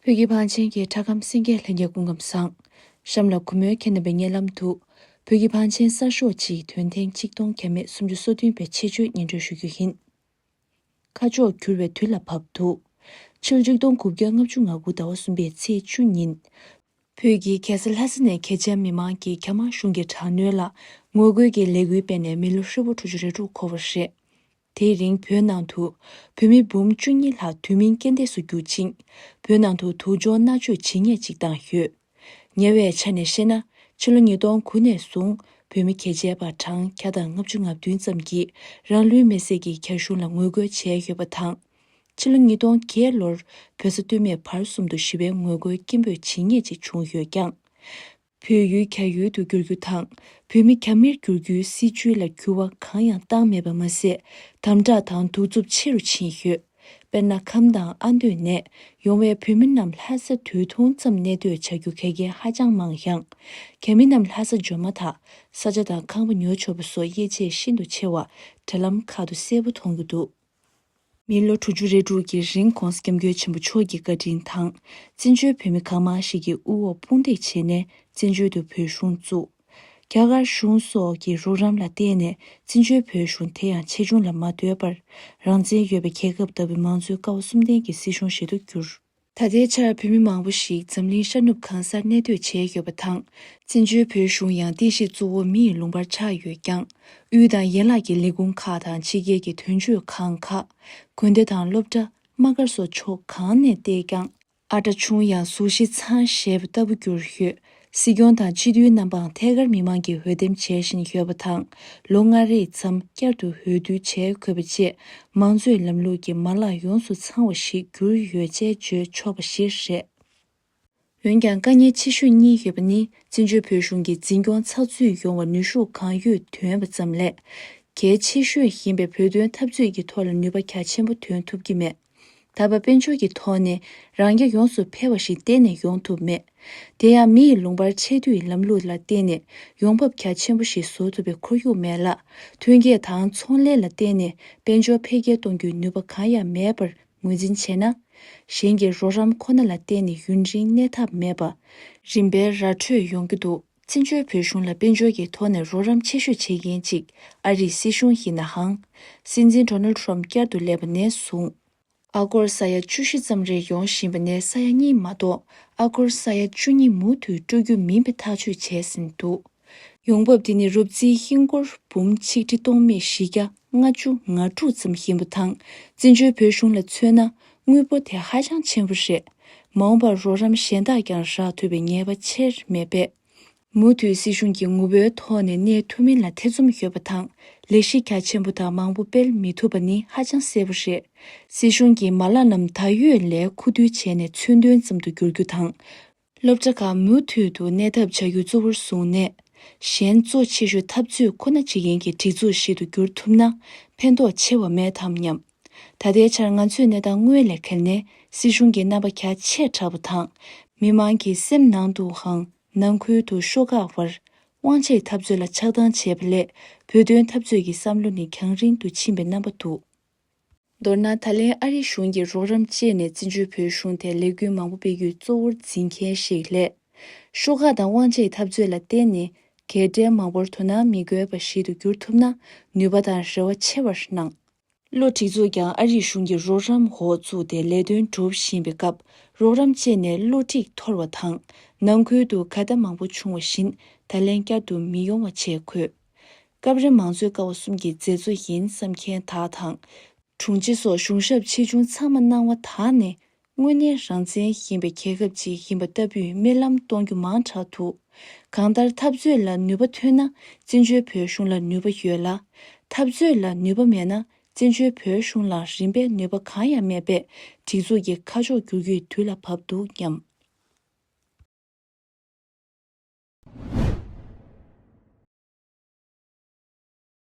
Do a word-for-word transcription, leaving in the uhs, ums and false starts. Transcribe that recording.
བོད་ཀྱི་བང་ཆེན་གྱི་སྐྲ་ཁམས་སེང་གེ་ལྷན་རྒྱས་སྐུ་ཁམས་བཟང་། གཤམ་ལ་གུས་མོས་ཁྱེད་རྣམ་པའི་སྙན་ལམ་དུ། བོད་ཀྱི་བང་ཆེན་གསར་ཤོག་ཅིག་དོན་ཐེངས་གཅིག་སྟོང་བརྒྱ་མེད་སུམ་ཅུ་སོ་བདུན་པའི་ཆེད་བརྗོད་སྙན་སྒྲོན་ཞུ་རྒྱུ་ཡིན། ཁ་ཕྱོགས་འགྱུར་བའི་དུས་ལ་བབ་འདུག་ཕྱི་ལོ་ཆིག་སྟོང་དགུ་བརྒྱ་ལྔ་བཅུ་ང་དགུ་ཟླ་བ་གསུམ་པའི་ཚེས་བཅུ་ཉིན། བོད་ཀྱི་རྒྱལ་ས་ལྷ་ས་ནས་གྱེས་ཕྱག་མི་མང་གིས་རྒྱ་དམར་གཞུང་གི་དྲག་གནོན་ལ་ངོ་རྒོལ་གྱི་ལས་འགུལ་སྤེལ་ནས་མི་ལོ་ཧྲིལ་པོ་དྲུག་ཅུ་རེ་དྲུག་འཁོར་བ་རེད། དེའི་རིང་བོད་ནང་དུ་བོད་མི་འབུམ་བཅུ་གཉིས་ལྷག་དུས་མིན་རྐྱེན་འདས་སུ་གྱུར་ཅིང་། བོད་ནང་དུ་དུག་སྦྱོར་མནར་གཅོད་ཇི་སྙེད་ཅིག་བཏང་ཡོད། ཉེ་བའི་ཆ་ནས་བཤད་ན། ཕྱི་ལོ་ཉིས་སྟོང་དགུ་ནས་བཟུང་བོད་མི་གྱེས་ཕྱག་པ་གྲངས་བརྒྱ་དང་ལྔ་བཅུ་ང་བདུན་ཙམ་གྱིས་རང་ལུས་མེར་སྲེག་གིས་རྒྱ་གཞུང་ལ་ངོ་རྒོལ་བྱས་ཡོད་པ་དང་། ཕྱི་ལོ་ཉིས་སྟོང་བརྒྱད་ལོར་བོད་ས་སྟོད་སྨད་བར་གསུམ་དུ་ཞི་བའི་ངོ་རྒོལ་སྐད་འབོད་ཇི་སྙེད་ཅིག་བྱུང་ཡོད་ཀྱང་། བོད་ཡུལ་རྒྱ་ཡུལ་དུ་བསྒྱུར་རྒྱུ་དང་། བོད་མི་རྒྱ་མིར་བསྒྱུར་རྒྱུའི་སྲིད་བྱུས་ལ་འགྱུར་བ་གང་ཡང་བཏང་མེད་པ་མ་ཟད། དམ་དྲག་དང་གདུག་རྩུབ་ཆེ་རུ་ཕྱིན་ཡོད། དཔེར་ན། ཁམས་དང་ཨ་མདོའི་ནས་ཡོང་བའི་བོད་མི་རྣམས་ལྷ་ས་དུས་ཐུང་ཙམ་གནས་སྡོད་བྱ་རྒྱུ་གལ་འགངས་ཧ་ཅང་མང་ཡང་། རྒྱ་མི་རྣམས་ལྷ་ས་འབྱོར་མ་ཐག་ས་ཆ་དང་ཁང་པ་ཉོ་ཆོག་པ་སོགས་དབྱེ་འབྱེད་ཤིན་ཏུ་ཆེ་བ་དྲ་ལམ་ཁག་ཏུ་གསལ་པོ་མཐོང་རྒྱུ་འདུག་མི་ལོ་དྲུག་ཅུ་རེ་དྲུག་གི་རིང་༧གོང་ས་༧སྐྱབས་མགོན་ཆེན་པོ་མཆོག་གི་བཀའ་དྲིན་དང་། བཙན་བྱོལ་བོད་མི་གང་མང་ཞིག་གིས་དབུ་འོག་དཔུང་འདེགས་བྱས་ནས་བཙན་བྱོལ་དུ་བོད་གཞུང་བཙུགས། རྒྱ་གར་གཞུང་སོགས་ཀྱི་རོགས་རམ་ལ་བརྟེན་ནས་བཙན་བྱོལ་བོད་གཞུང་དེ་ཡང་ཆེ་ཆུང་ལ་མ་ལྟོས་པར་རང་བཙན་ཡོད་པའི་རྒྱལ་ཁབ་ལྟ་བུའི་མང་གཙོའི་ཀ་བ་གསུམ་ལྡན་གྱི་སྲིད་གཞུང་ཞིག་ཏུ་གྱུར། ད་ལྟའི་ཆར་བོད་མི་མང་པོ་ཞིག་འཛམ་གླིང་ཤར་ནུབ་གང་སར་གནས་སྡོད་བྱས་ཡོད་པ་དང་། བཙན་བྱོལ་བོད་གཞུང་ཡང་རྟེན་གཞི་གཙོ་བོ་མི་ཡི་ལུང་པར་ཆགས་ཡོད་ཀྱང་། དབུས་དང་ཡན་ལག་གི་ལས་ཁུངས་ཁག་དང་ཕྱི་རྒྱལ་གྱི་དོན་གཅོད་ཁང་ཁག་དགོན་སྡེ་དང་སློབ་གྲྭ། དམག་སྒར་སོགས་ཕྱོགས་གང་ནས་བལྟས་ཀྱང་། ཨ་བྲ་ཆུང་ཡང་གཟུགས་གཞི་ཚང་ཞེས་པ་ལྟ་བུ་གྱུར་ཡོད། སྲིད་སྐྱོང་དང་སྤྱི་འཐུས་རྣམ་པའང་ཐད་ཀར་མི་མང་གིས་འོས་འདེམས་བྱེད་བཞིན་ཡོད་པ་དང་། ལོ་ལྔ་རེའི་མཚམས་བསྐྱར་དུ་འོས་བསྡུ་བྱེད་དགོས་པ་བཅས་མང་གཙོའི་ལམ་ལུགས་ཀྱི་མ་ལག་ཡོངས་སུ་ཚང་བ་ཞིག་གྱུར་ཡོད་ཅེས་བརྗོད་ཆོག་པ་ཞིག་རེད། འོན་ཀྱང་དཀའ་ངལ་ཆེ་ཤོས་གཉིས་ཡོད་པ་ནི། བཙན་བྱོལ་བོད་གཞུང་གི་འཛིན་སྐྱོང་ཚགས་ཚུད་ཡོང་བར་ནུས་ཤུགས་གང་ཡོད་འདོན་པ་ཙམ་ལས། གལ་ཆེ་ཤོས་ཡིན་པའི་བོད་དོན་འཐབ་རྩོད་ཀྱི་ཐོག་ལ་ནུས་པ་རྒྱ་ཆེན་པོ་འདོན་ཐུབ་ཀྱི་མེད། ད་བར་དཔལ་འབྱོར་གྱི་ཐོག་ནས་རང་རྐྱ་ཡོངས་སུ་འཕེར་བ་ཞིག་གཏན་ནས་ཡོང་ཐུབ་མེད། དེ་ཡང་མི་ཡི་ལུང་པར་ཆེ་བསྡུས་ལམ་ལུགས་ལ་བརྟེན་ནས་ཡོང་འབབ་རྒྱ་ཆེན་པོ་ཞིག་བཟོ་ཐུབ་པའི་ཁོར་ཡུག་མེད་ལ། ཐོན་སྐྱེད་དང་ཚོང་ལས་ལ་བརྟེན་ནས་དཔལ་འབྱོར་འཕེལ་རྒྱས་གཏོང་རྒྱུའི་ནུས་པ་གང་ཡང་མེད་པར་ངོས་འཛིན་བྱས་ན། གཞན་གྱི་རོགས་རམ་ཁོ་ན་ལ་བརྟེན་ནས་ཡུན་རིང་གནས་ཐབས་མེད་པ། རིམ་པས་ར་འཕྲོད་ཡོང་གི་འདུག་བཙན་བྱོལ་བོད་གཞུང་ལ་དཔལ་འབྱོར་གྱི་ཐོག་ནས་རོགས་རམ་ཆེ་ཤོས་བྱེད་མཁན་གཅིག་ཨ་རིའི་སྲིད་གཞུང་ཡིན་ནའང་། སྲིད་འཛིན་ཌོ་ནལ་ཊམ་བསྐྱར་དུ་སླེབས་པ་ནས་བཟུང་། ཨ་སྒོར་ས་ཡ་བཅུ་བཞི་ཙམ་རེ་ཡོང་བཞིན་པ་ནས་ས་ཡ་གཉིས་མ་གཏོགས་ཨ་སྒོར་ས་ཡ་བཅུ་གཉིས་མུ་མཐུད་སྤྲོད་རྒྱུ་མིན་པའི་ཐག་གཅོད་བྱས་ཟིན་འདུག་ཡོང་འབབ་དེ་ནི་རོབ་རྩིས་ཧིན་སྒོར་འབུམ་ཆིག་ཁྲི་སྟོང་མེད་བཞི་བརྒྱ་ལྔ་བཅུ་ང་དྲུག་ཙམ་ཡིན་པ་དང་། བཙན་བྱོལ་བོད་གཞུང་ལ་མཚོན་ན་དངུལ་འབོར་དེ་ཧ་ཅང་ཆེན་པོ་རེད། མ་འོངས་པར་རོགས་རམ་གཞན་དག་ཀྱང་རག་ཐུབ་པའི་ངེས་པ་ཆེར་མེད་པས། མུ་མཐུད་སྲིད་གཞུང་གི་ངོ་བོའི་ཐོག་ནས་གནས་ཐུབ་མིན་ལ་ཐེ་ཚོམ་ཡོད་པ་དང་། ལས་གཞི་རྒྱ་ཆེན་པོ་དང་མང་པོ་སྤེལ་མི་ཐུབ་པ་ནི་ཧ་ཅང་གསལ་པོ་རེད། སྲིད་གཞུང་གི་མ་ལག་རྣམས་ད་ཡོད་ལས་ཁུ་བསྡུ་བྱས་ནས་མཚོན་དོན་ཙམ་དུ་འགྱུར་རྒྱུ་དང་། སློབ་གྲྭ་ཁག་མུ་མཐུད་དུ་གནས་ཐབས་བྱ་རྒྱུ་གཙོ་བོར་བཟུང་ནས། གཞན་གཙོ་ཆེ་ཤོས་འཐབ་རྩོད་ཁོ་ན་བྱེད་མཁན་གྱི་སྒྲིག་འཛུགས་ཤིག་ཏུ་འགྱུར་ཐུབ་ན་ཕན་ཐོགས་ཆེ་བ་མེད་དམ་སྙམ། ད་ལྟའི་ཆར་ང་ཚོས་གནས་སྟངས་དངོས་ལས་བརྒལ་ནས་སྲིད་གཞུང་གི་རྣམ་པ་རྒྱ་ཆེ་དྲགས་པ་དང་། མི་མང་གི་སེམས་ནང་དུའང་ནང་ཁུལ་དུ་ཤོག་ཁག་བར་དབང་ཆའི་འཐབ་རྩོད་ལ་ཆགས་སྡང་བྱས་པ་ལས་བོད་དོན་འཐབ་རྩོད་ཀྱི་བསམ་བློ་ནི་རྒྱང་རིང་དུ་ཕྱིན་པའི་རྣམ་པ་འདུག་མདོར་ན། ད་ལན་ཨ་རིའི་གཞུང་གིས་རོགས་རམ་སྤྱད་ནས་བཙན་བྱོལ་བོད་གཞུང་དེ་ལས་འགུལ་མང་པོ་སྤེལ་རྒྱུའི་གཙོ་བོར་འཛིན་མཁན་ཞིག་ལས། ཤོག་ཁག་དང་དབང་ཆའི་འཐབ་རྩོད་ལ་བརྟེན་ནས་རྒྱལ་བསྒྲལ་མང་པོར་དོ་སྣང་མི་དགོས་པ་ཞིག་ཏུ་འགྱུར་ཐུབ་ན་ནུས་པ་དང་རེ་བ་ཆེ་བར་སྣང་། གློ་སྒྲིག་འཛུགས་ཀྱང་ཨ་རིའི་གཞུང་གི་རོགས་རམ་འོག་བཙུགས་ཏེ་ལས་དོན་སྒྲུབ་བཞིན་པའི་སྐབས། རོགས་རམ་སྤྱད་ནས་གློ་སྒྲིག་འཐོར་བ་དང་། ནང་ཁུལ་དུ་ག་ད་མང་པོ་བྱུང་བ་བཞིན་ད་ལན་བསྐྱར་དུ་མི་ཡོང་བ་བྱས་དགོས། སྐབས་རེ་མང་གཙོའི་ཀ་བ་གསུམ་གྱི་མཛད་གཙོ་ཡིན་བསམ་མཁན་དག་དང་། དྲུང་ཆེ་སོགས་གཞུང་ཞབས་ཆེ་ཆུང་ཚང་མ་གནང་བ་དག་ནས་དངོས་གནས་རང་བཙན་ཡིན་པའི་རྒྱལ་ཁབ་ཅིག་ཡིན་པ་ལྟ་བུའི་རྨི་ལམ་གཏོང་རྒྱུ་མང་དྲགས་འདུག་གང་ལྟར་འཐབ་རྩོད་ལ་ནུས་པ་ཐོན་ན་བཙན་བྱོལ་བོད་གཞུང་ལ་ནུས་པ་ཡོད་ལ། འཐབ་རྩོད་ལ་ནུས་པ་མེད་ན་བཙན་བྱོལ་བོད་གཞུང་ལ་རིམ་པས་ནུས་པ་གང་ཡང་མེད་པས་སྒྲིག་འཛུགས་ཀྱི་ཁ་ཕྱོགས་འགྱུར་རྒྱུའི་དུས་ལ་བབ་འདུག་སྙམ།